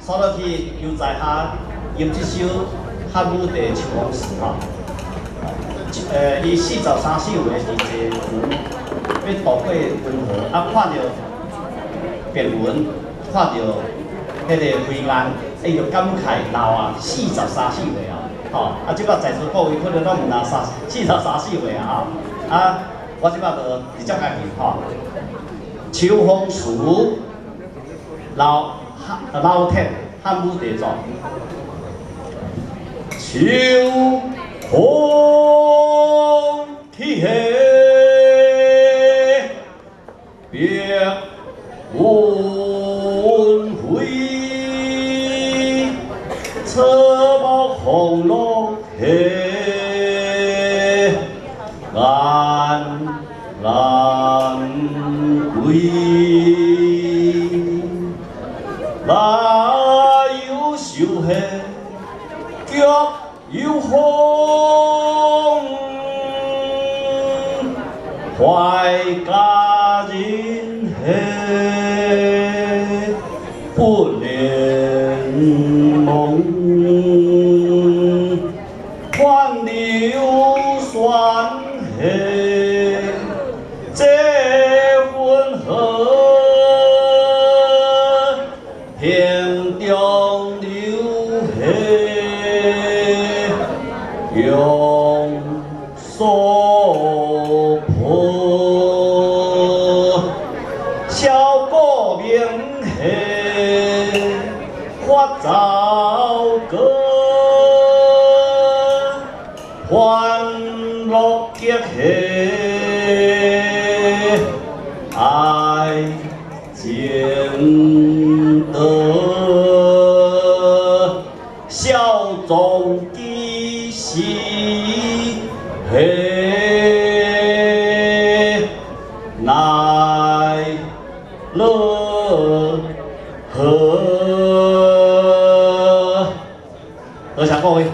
煞落去由在下吟這首漢武帝秋風詞吼。伊43歲佇坐船欲渡過汶河，啊，看著白雲，看著彼个飛雁，伊就感慨老啊，43歲啊，吼！啊，這擺在座各位可能攏毋若43四歲啊，吼！啊，我這擺就直接共吟吼。秋風詞，劉徹漢武帝作。秋風起白雲飛，草木紅落嘿，安然歸。來有愁嘿，腳有風，懷佳人嘿，不憐夢。還流酸嘿，這汶河，行中流嘿，用所破，簫鼓鳴嘿，發棹歌，歡樂極嘿，愛情多，簫縱幾時嘿，奈樂何？多謝各位。